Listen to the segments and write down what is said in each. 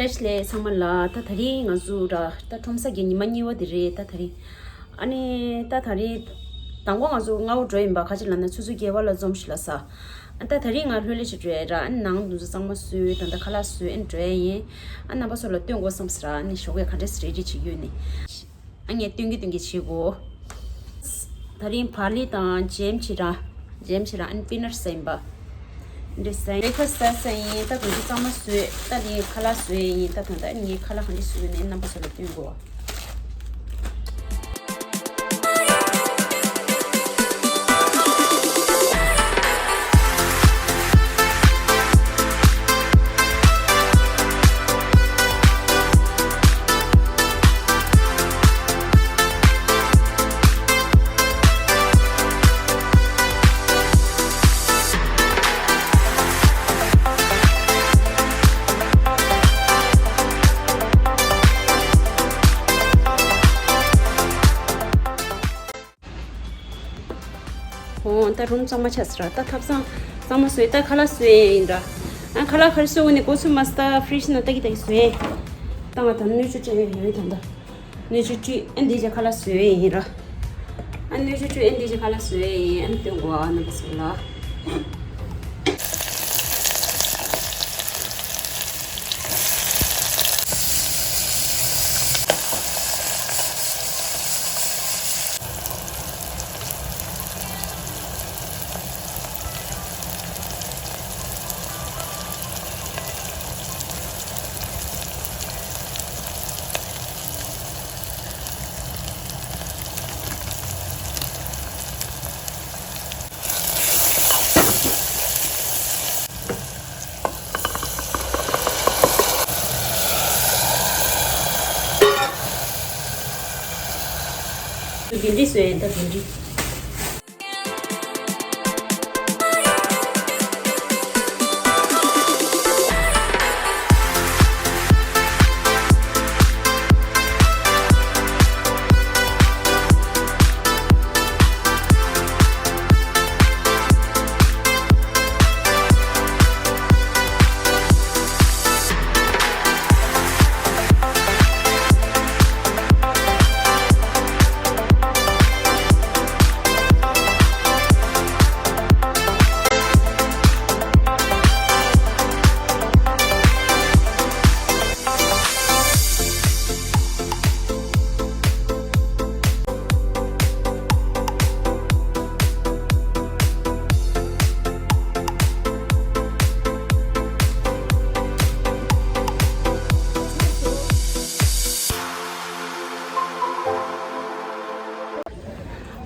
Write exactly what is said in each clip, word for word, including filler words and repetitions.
བཀྲ་ཤིས་བདེ་ལེགས་ཚང་མ་ལ། ད་དེ་རིང་ང་ཚོ་ར་ད་ཁྲོམ་ས་གི་ཉི་མ་གཉིས་པ་དེ་རེད། ད་དེ་རིང་ཨ་ནི་ད་དེ་རིང་དང་པོ་ང་ཚོ་སྔ་པོ་འགྲོ་ཡིན་པ། ཁ་ཅིག་ལབ་ན་ཆུ་ཚོད་བརྒྱད་པ་ལ་འཛོམས་ཤིག་ལབ་ས། ཨ་ད་དེ་རིང་ང་ལྷོད་ལྷོད་ཅིག་འགྲོ་ཡ་ར། ཨ་ནི་ནང་དུ་གཙང་མ་བཟོས། ད་ད་ཁ་ལག་བཟོས། ཨ་ནི་འགྲོ་ཡ་ཡིན། ཨ་རྣམ་པ་ཚོ་ལ་སྟོན་དགོས་བསམ་ས་ར། ཨ་ནི་ཞོགས་ཀས་ག་འདྲས་རེ་རེ་བྱེད་ཀྱི་ཡོད་ནི། ཨ་ངས་སྟོན་གྱི་སྟོན་གྱི་བྱེད་དགོས། དེ་རིང་བག་ལེབ་དང་ཇེམ་ཅིག་ར། ཇེམ་ཅིག་ར། ཨ་ནི་པི་ནཊ་ཟ་ཡིན་པ། འདི་ཟ་ཡིན། བྷེ་རེག་ཕ་སི་ཟ་ཡིན། ད་དུང་གཙང་མ་བཟོས། ད་དེ་ཁ་ལག་བཟོས་ཡིན། ད་དུང་ད་ངས་ཁ་ལག་ག་འདྲས་བཟོས་ནས་རྣམ་པ་ཚོ་ལ་སྟོན་དགོས། འོ་ད་རུམ་གཙང་མ་ཆགས་ཟེར་ར། ད་ཐབ་ཚང་གཙང་མ་བཟོས། ད་ཁ་ལག་བཟོས་ཡིན་ར། ཨ་ཁ་ལག་ག་རེ་བཟོས་འོ་ནི་གོ་ཚུལ་མ་སྟ་ཕི་རིཇ་ནང་ལྟ་གི་ལྟ་གི་བཟོས། ད་ང་ད་སྣོད་བཅུད་ཅན་ཡོད་ད་ད། སྣོད་བཅུད་བཀྲུས། ཨ་འདི་ཅག་ཁ་ལག་བཟོས་ཡིན་ར། ཨ་སྣོད་བཅུད་བཀྲུས། ཨ་འདི་ཅག་ཁ་ལག་བཟོས་ཡིན། ཨ་སྟོན་དགོས་ཨ་རྣམ་པ་ཚོ་ལ། དེ་འདྲས་བཟོས་ཡིན། ད་དེ་འདྲས།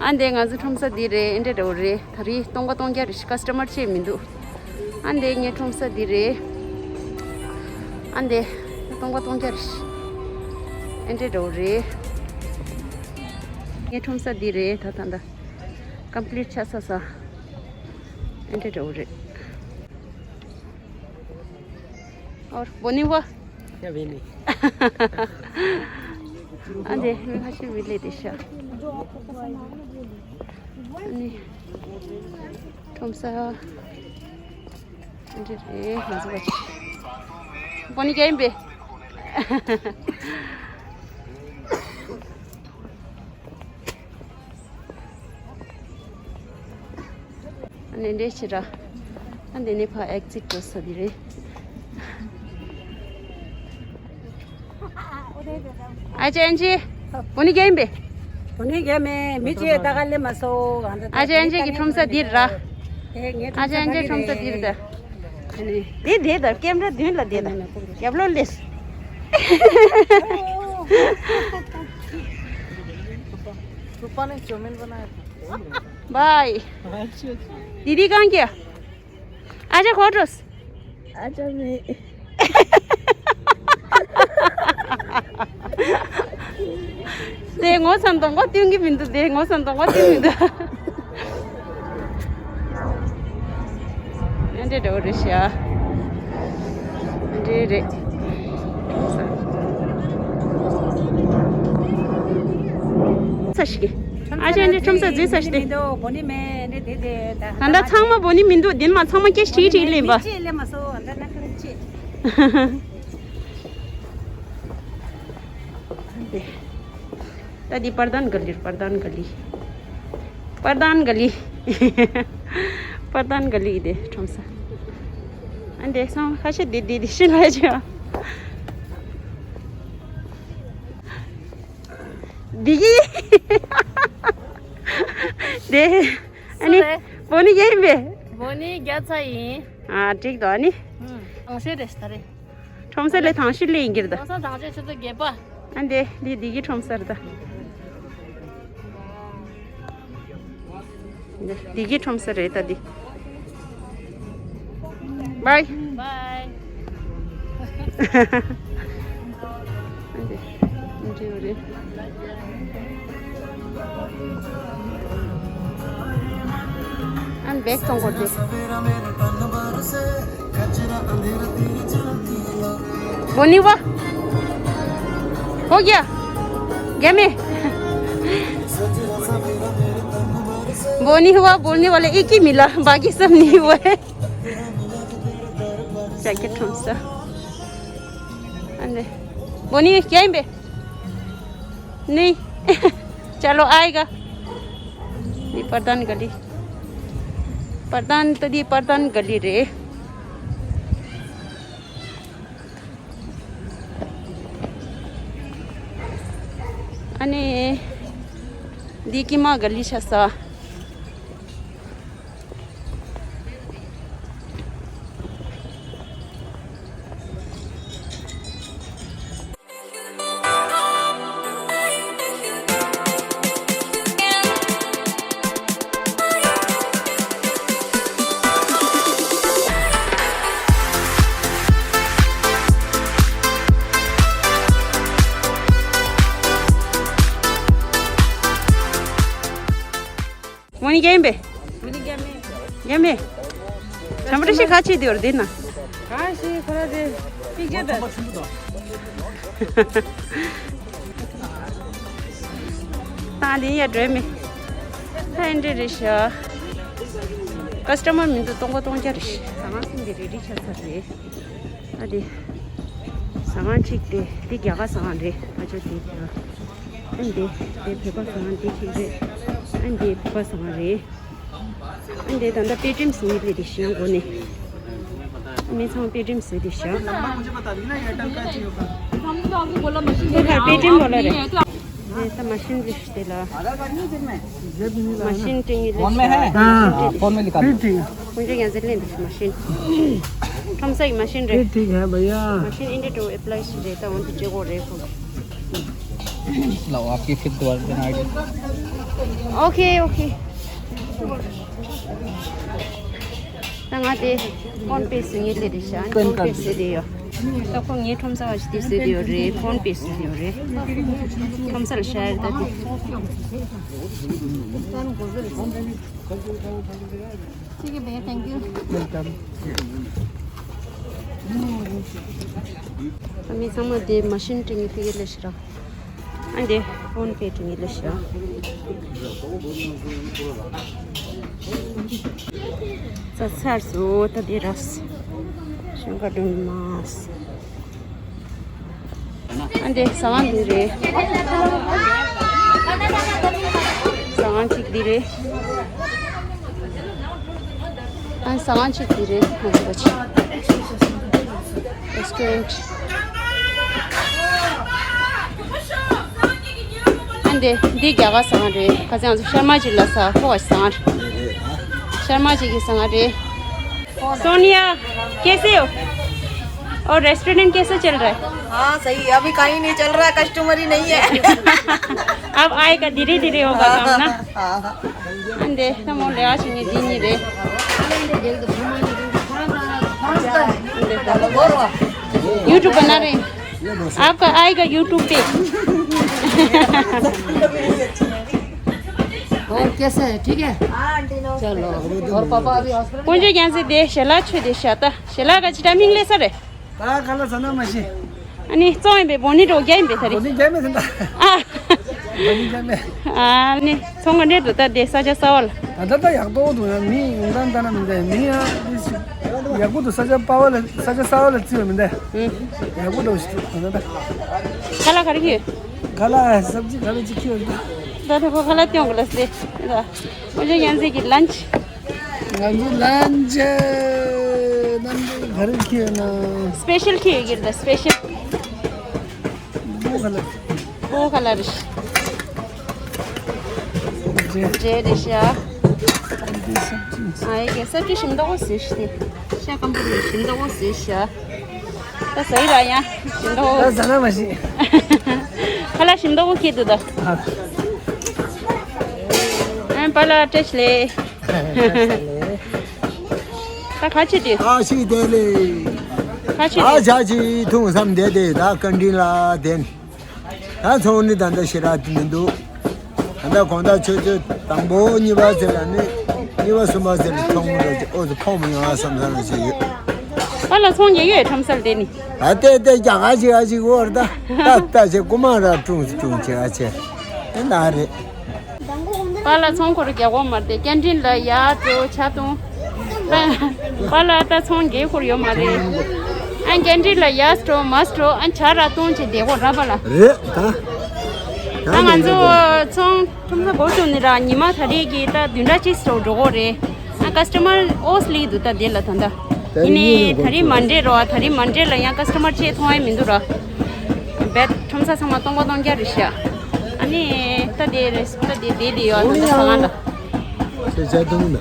ཨ་འདི་ང་ཚོ་ཁྲོམ་ས་འདི་རེད། ཨེ་འདྲ་འདྲ་བོ་རེད། ད་རེས་སྟོང་པ་སྟོང་རྒྱ་རེད། ཁ་སི་ཊ་མར་ཅིག་མི་འདུག་ཨ་འདི་ངའི་ཁྲོམ་ས་འདི་རེད། ཨ་འདི་སྟོང་པ་སྟོང་རྒྱ་རེད། ཨེ་འདྲ་འདྲ་བོ་རེད། ངའི་ཁྲོམ་ས་འདི་རེད། ད་ད་ད་ཀམ་པི་ལིཊ་ཆགས་ཚར་ས། ཨེ་འདྲ་འདྲ་བོ་རེད། और बोनी हुआ? क्या भी नहीं। ཨ་འདི་མི་ཁ་ཤས་བི་ལེ་དེ་ཤ། ཨ་ནི་ཁྲོམ་ས་འདི་རེད། ང་ཚོ་བ་ཅི་པོ་ནི་རྒྱ་ཡིན་པས། ཨ་ནི་འདྲེ་ཕྱི་ར། ཨ་འདི་ནི་ཕ་ཨེག་ཛིཊ་འགྲོ་ས་འདི་རེད། ཨ་ཅེ་ཨན་ཅི། བོ་ནི་རྒྱ་ཡིན་པས། བོ་ནི་རྒྱ་མེད། མི་ཅེ་ད་ག་ལེ་མ་སོ། ཨ་ཅེ་ཨན་ཅི་གི་ཁྲོམ་ས་འདིར་ར། ཨ་ཅེ་ཨན་ཅི་ཁྲོམ་ས་འདིར་ད། དེ་དེ་ད་ཀེམ་ར་མདུན་ལ་དེ་ད། རྒྱབ་ལོགས་ལས། बाय। दीदी कहाँ गया? आजा खोट रोस। आजा मैं। དེ་ངོ་ཚ་འདོང་པ་སྟོན་གི་མི་འདུག་དེ་ངོ་ཚ་འདོང་པ་སྟོན་མི་འདུག་འདྲེ་འདྲ་བོ་རེད་ཤག་འདྲེ་རེད། ཚ་ཞིག་ཨ་ཅག་འདྲེ་ཁྲོམ་ས་འཛུལ་ཚ་ཞིག་སྟེ། ད་ལྟ་ཚང་མ་བོ་ནི་མི་འདུག་འདི་མ་ཚང་མ་སྐད་ཆ་དྲིས་དྲིས་ལེན་པ། ད་འདི་པར་དན་ག་ལི། པར་དན་ག་ལི། པར་དན་ག་ལི། པར་དན་ག་ལི་དེ་ཁྲོམ་ས། ཨ་འདི་སོང་ཁ་ཤས་འདི་འདི་འདི་ཤི་ལ་ཅི་འདི་གི་དེ། ཨ་ནི་སུ་རེད། བོ་ནི་ཡིན་པས། བོ་ནི་རྒྱ་ཚ་ཡིན། ཨ་འགྲིག་འདུག་ཨ་ནི། ཨང་ཤེས་རེད་ད་རེད། ཁྲོམ་ས་ལས་ཐང་ཤི་ལས་ཡིན་གྱི་རེད་ད། ཁྲོམ་ས་ཐང་ཤི་ཆུ་ཚོད་བརྒྱད་པ། ཨ་འདི་འདི་འདི་གི་ཁྲོམ་ས་རེད་ད། འདི་འདི་གི་ཁྲོམ་ས་རེད་ད་འདི། བའི། བའི། ཨ་འདི་འདི་རེད། ཨ་འདི་བེག་གཏོང་དགོས་ཏེ། बोनी हुआ? हो गया? क्या में? बोनी हुआ बोलने वाले एक ही मिला, बाकी सब नहीं हुआ है। जैकेट हम सा। अरे, बोनी क्या है बे? नहीं। चलो आएगा। ये प्रधान गली। प्रधान तो ये प्रधान गली रे। ཨ་ནི། འདི་ཀྱི་མ་ག་ལི་ཤ་ས། མོ་ནི་རྒྱན་པས། མོ་ནི་རྒྱན་མེ། རྒྱན་མེ། བྱམས་པ་བཀྲ་ཤིས་ཁ་ཆེ་དེ་བར་དེ་ན། ཁ་ཤེས་ཁོ་ར་དེ་པིག་ཅར་དང་། ད་དེ་ཡ་འགྲོས་མེད། ད་ཨེ་འདྲ་རེད་ཤག་ཀ་སི་ཊ་མར་མི་འདུག་སྟོང་པ་སྟོང་རྐྱང་རེད་ཤག་ཟ་ཁང་སེམས་དེ་རེ་ཌི་ཆགས་ཚར་རེད། ཨ་དེ། ཟ་ཁང་གཅིག་དེ་དེ་རྒྱ་གར་ཟ་ཁང་རེད། ཨ་ཅོ་དེ། ཨ་འདི་དེ་བོད་པ་ཟ་ཁང་དེ་གཅིག་རེད། ཨ་འདི་བོད་པ་ཟ་ཁང་རེད། ཨ་འདི་ད་ལྟ་པེ་ཊི་ཨེམ་ཟིན་གྱི་རེད་དེ་ཤི་ཡང་སྒོ་ནས། ཨ་མི་ཚང་པེ་ཊི་ཨེམ་ཟིན་དེ་ཤི་ཡང་། ཁོ་ཁར་པེ་ཊི་ཨེམ་བ་ལ་རེད། དེ་ད་མ་ཤིན་རེད་ཤི་དེ་ལ། མ་ཤིན་ཏྲིང་ཡིན་ལེ་ཤི་ཡང་། हाँ, फोन में निकाल। ཁོང་ཚོ་ཡང་ཟེར་ལེན་འདུག་མ་ཤིན། ཁྲོམ་ས་ཡི་མ་ཤིན་རེད། ये ठीक है भैया। མ་ཤིན་ཨིན་ཌི་ཡ་ཊུ་ཨེ་པ་ལའི་ཞིག་རེད། ད་འོན་ཏེ་བྱེད་དགོས་རེད་ཁོང་། लाओ, आपकी फिर दोबारा बनाई दो। Okay, okay. ད་ང་དེ་ཕོན་པེ་སི་ངེས་ལེ་རེད་ཤག་ཕོན་པེ་སི་དེ་ཡོད། ད་ཁོ་ངའི་ཁྲོམ་ས་བ་ཞིག་དེ་སུ་དེ་ཡོད་རེད། ཕོན་པེ་སི་དེ་ཡོད་རེད། ཁྲོམ་ས་ལ་ཤར་ད་དེ། ठीक है भैया, thank you। वेलकम। ཨ་མི་ཚང་མ་དེ་མ་ཤིན་ཏྲིང་ངེ་ཕི་གེ་ལེ་ཤི་ར། ཨ་འདི་ཕོན་པེ་ཏྲིང་ངེ་ལེ་ཤི་ར། ཚ་ཚར་སོ་ད་དེ་ར། ཤིང་ཀ་ཏུང་མ་སི། ཨ་འདི་ཟ་ཁང་འདི་རེད། ཟ་ཁང་གཅིག་འདི་རེད། ཨ་ཟ་ཁང་གཅིག་འདི་རེད། ང་ཚོ་གཅིག་རེ་སི་ཊོ་རེན་ཊི། ཨ་འདི་འདི་རྒྱ་གར་ཟ་ཁང་རེད། ཁ་སང་ང་ཚོ་ཤར་མ་ཅིག་ལ་ཟ་ཁོ་བ་ཟ་ཁང་རེད། ཤར་མ་ཅིག་གི་ཟ་ཁང་རེད། सोनिया, कैसे हो? और रेस्टोरेंट कैसे चल रहा है? हाँ, सही है। अभी कहीं नहीं चल रहा है, कस्टमर ही नहीं है। अब आएगा, धीरे धीरे होगा काम ना। हाँ, हाँ। अंदे, हम ले आ चुके हैं, दिन ही रे। YouTube बना रहे हैं। आपका आएगा YouTube पे। और कैसे है, ठीक है? चलो। और पापा अभी हॉस्पिटल में? कुंजो ज्ञान से दे, शेला छो दे, शाता। शेला का चिटा मिंगले सर है। ད་ག་ལ་ཟ་ན་མ་ཤེས། ཨ་ནི་གཙོ་ཡིན་པའི་བོ་ནི་འགྲོ་རྒྱ་ཡིན་པའི་ད་རེད། བོ་ནི་རྒྱ་མེད་ཟིན་ད། ཨ། བོ་ནི་རྒྱ་མེད། ཨ་ནི་ཚོང་ག་འདྲེ་འདུག་ད་དེ་ས་ཆ་གསར་བ་ལ། ད་ལྟ་ད་ཡག་པོ་འདུག་ཡང་མི་ཡོང་སྟངས་ལྟ་ན་མི་འདྲ་མི་ཡང་ཡག་པོ་འདུག་ས་ཆ་པ་བ་ལ་ས་ཆ་གསར་བ་ལ་བརྩི་བ་མི་འདྲ། ཨུ། ཡག་པོ་འདུག་ཞིག་ད་ལྟ་ད། ཁ་ལག་ག་རེ་གི་ཡོད། ཁ་ལག་སབ་ཇི་ཁ་ལག་ཅིག་ཁྱེར་འདུག་ད་ལྟ་ཁོ་ཁ་ལག་སྟོན་དགོས་ལ་ཟེར། ད་ཨོ་ཇོ་ཡང་ཟེར་གྱི་ལན་ཆི། ང་ཚོ་ལན་ཆི་རྣམ་པ་ག་རེ་ཁྱེར་ན། སི་པེ་ཤལ་ཁྱེར་ཡོད་ཀྱི་རེད། ད་སི་པེ་ཤལ། སྤོ་ཁ་ལག་སྤོ་ཁ་ལག་རེད། ཇེ་རེད་ཤག་ཨ་ཡེ་གེ་སབ་ཇི་ཞིམ་མདོག་པོ་བཟོས་ཤག་ཤ་སྐམ་པོ་རེད། ཞིམ་མདོག་པོ་བཟོས་ཤག་ད་ཟ་ཡི་ར་ཡ། ཞིམ་མདོག་པོ། ད་ཟ་ན་མ་ཤི། ཁ་ལག་ཞིམ་མདོག་པོ་ཁྱེར་འདུག་ད། ཨ་པ་ལགས་བཀྲ་ཤིས་བདེ་ལེགས། ད་ག་ཅི་དེ། ཨ་ཤི་བདེ་ལེགས། ག་ཅི་ཨ་དེ། ཇ་ཅི་འཐུང་བསམ་བསྡད་དེ། ད་བཀའ་དྲིན་ལ་བརྟེན། ད་ཚོང་ནི་ད་ལྟ་ཞེ་དྲག་མི་འདུག་ད་ལྟ་དགོང་དག་ཆུ་ཚོད་དང་པོ་གཉིས་པ་ཟེར་ལ་ནི། གཉིས་པ་གསུམ་པ་ཟེར་ལ་ཚོང་མི་འགྲོ་ཅིག་ཨོ་ཙི་ཕོག་མི་ཡོང་ཨ་བསམ་བསམ་ལ་ཞིག་ཡོད། ཨ་ལ་ཚོང་ཉེ་ཡོད་ཁྲོམ་སར་དེ་ནི། ད་ལྟ་ལྟ་རྒྱ་གར་ཞིག་ཨ་ཞིག་འོར་ད། ད་ལྟ་ཞིག་རྐུ་མ་ར་ཀྲུང་ཀྲུང་ཅིག་ཨ་ཆེ། དེ་ན་རེད། པཱ་ལགས་ཚོང་འཁོར་རྒྱག་གོ་མ་རེད་དེ། ཀན་ཊིན་ལ་ཡར་འགྲོ་ཇ་འཐུང་། པཱ་ལགས་ད་ཚོང་རྒྱག་ཁོར་ཡོད་མ་རེད། ཨ་ཀན་ཊིན་ལ་ཡར་འགྲོ་མར་འགྲོ། ཨ་ཇ་ར་འཐུང་བྱས་བསྡད་ཁོ་ར་པཱ་ལགས། རེད་ད། ད་ང་ཚོ་ཚོང་ཁྲོམ་ས་འགོ་བཙུགས་ནས་ར་ཉི་མ་ད་རེས་ཀྱི་ད་བདུན་ཕྲག་གཅིག་ཙམ་འགྲོ་གོ་རེད། ཨ་ཀ་སི་ཊ་མར་ཨོ་སི་ལི་འདུག་ད་དེ་ལ་ད་ད། ད་ཡིན་ནའི་ད་རེས་མན་ཌེ་རོ། ད་རེས་མན་ཌེ་ལ་ཡང་ཀ་སི་ཊ་མར་ཅིག་མཐོང་ཡ་མི་འདུག་ར། བེད་ཁྲོམ་ས་ཚང་མ་སྟོང་པ་སྟོང་རྐྱང་རེད་ཤག་ཨ་ནི་ད་དེ་རེད། ད་དེ་དེ་དེ་ཡོད། ཨ་ནི་ད་ཟ་ཁང་ལ། ཁྱེད་ཇ་འཐུང་མེད།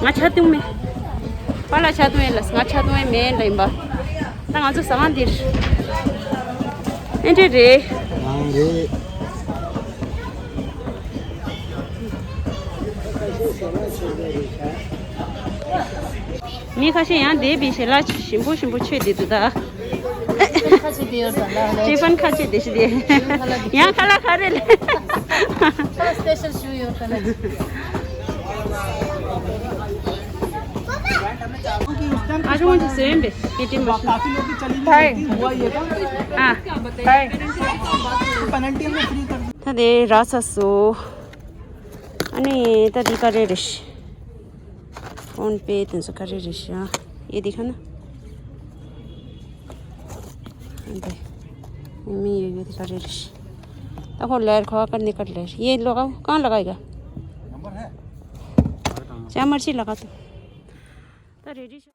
ང་ཇ་འཐུང་མེད། པཱ་ལགས་ཇ་འཐུང་ཡས་ལ། ང་ཇ་འཐུང་ཡས་མེད་ལ་ཡིན་པ། ད་ང་ཚོ་ཟ་ཁང་འདིར། ཨེ་འདྲས་རེད། ཨང་རེད། མི་ཁ་ཤས་ཡང་འདས་པའི་ཞལ་ལག་ཞིམ་པོ་ཞིམ་པོ་མཆོད་བསྡད་འདུག་ད། ཁ་ཤས་དེ་ཡོད་ས་ལ། ཊི་ཕན་ཁ་ཤས་དེ་ཞིག་དེ། ཡང་ཁ་ལག་ག་རེ་ལས། ཁ་ལག་སི་པེ་ཤལ་ཞུ་ཡོད་ས་ལ། ཨ་ཅོ་ང་ཚོ་ཟོས་ཡིན་པས། ཨེ་ཊི་ཨེམ་མ་ཤིན། ཐའི། ཨ། ཐའི། ད་དེ་རག་ཚར་སོང་། ཨ་ནི་ད་དེ་ག་རེ་རེད། ཕོན་པེ་དེ་ཚོ་ག་རེ་རེད་ཤག་ཡེ་དེ་ཁ་ན། འདི། མི་ཡོད་ཡོད་དེ་ག་རེ་རེད། ད་ཁོ་ལེར་ཁོ་ཀར་ནི་ཀར་ལེར། ཡེ་ལོ་ག་གང་ལ་ག་ཡི་ག་ཅ་མར་ཆི་ལ་ག་ཏུ། ད་རེ་རེ་ཤག་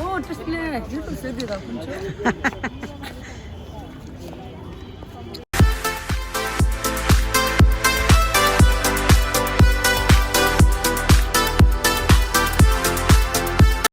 ཨོ་ཏྲིས་ལེ་ཡུ་ཊུབ་ཟེར་དུས་ར་ཁུན་ཆོ།